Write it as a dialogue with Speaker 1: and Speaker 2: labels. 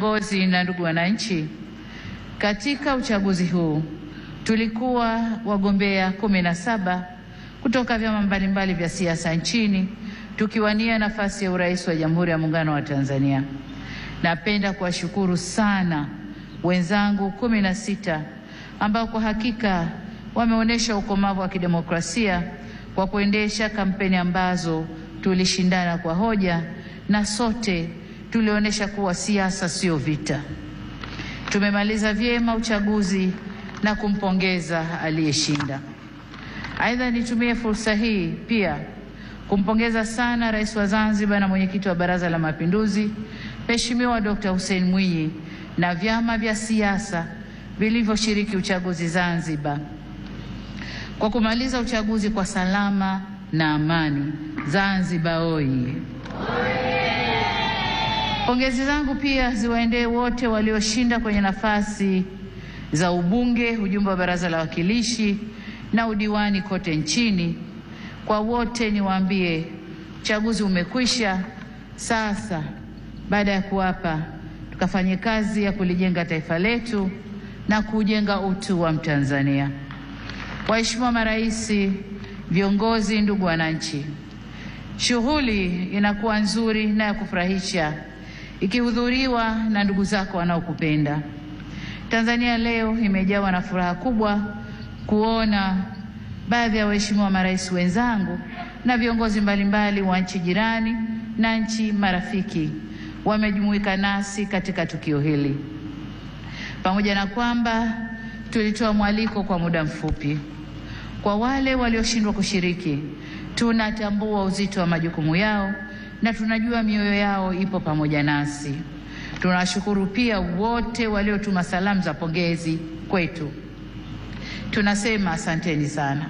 Speaker 1: viongozi na ndugu wananchi, katika uchaguzi huu tulikuwa wagombea 17 kutoka vyama mbalimbali vya siasa nchini tukiwania nafasi ya urais wa Jamhuri ya Muungano wa Tanzania. Napenda kuwashukuru sana wenzangu 16 ambao kwa hakika wameonyesha ukomavu wa kidemokrasia kwa kuendesha kampeni ambazo tulishindana kwa hoja na sote tulionyesha kuwa siasa sio vita. Tumemaliza vyema uchaguzi na kumpongeza aliyeshinda. Aidha, nitumie fursa hii pia kumpongeza sana Rais wa Zanzibar na mwenyekiti wa Baraza la Mapinduzi, Mheshimiwa Dr. Hussein Mwinyi na vyama vya siasa vilivyoshiriki uchaguzi Zanzibar kwa kumaliza uchaguzi kwa salama na amani. Zanzibar oye! Pongezi zangu pia ziwaendee wote walioshinda kwenye nafasi za ubunge, ujumbe wa Baraza la Wawakilishi na udiwani kote nchini. Kwa wote niwaambie, uchaguzi umekwisha. Sasa baada ya kuapa, tukafanye kazi ya kulijenga taifa letu na kujenga utu wa Mtanzania. Waheshimiwa marais, viongozi, ndugu wananchi, shughuli inakuwa nzuri na ya kufurahisha ikihudhuriwa na ndugu zako wanaokupenda. Tanzania leo imejawa na furaha kubwa kuona baadhi ya waheshimiwa marais wenzangu na viongozi mbalimbali wa nchi jirani na nchi marafiki wamejumuika nasi katika tukio hili. Pamoja na kwamba tulitoa mwaliko kwa muda mfupi, kwa wale walioshindwa kushiriki, tunatambua uzito wa majukumu yao na tunajua mioyo yao ipo pamoja nasi. Tunawashukuru pia wote waliotuma salamu za pongezi kwetu. Tunasema asanteni sana.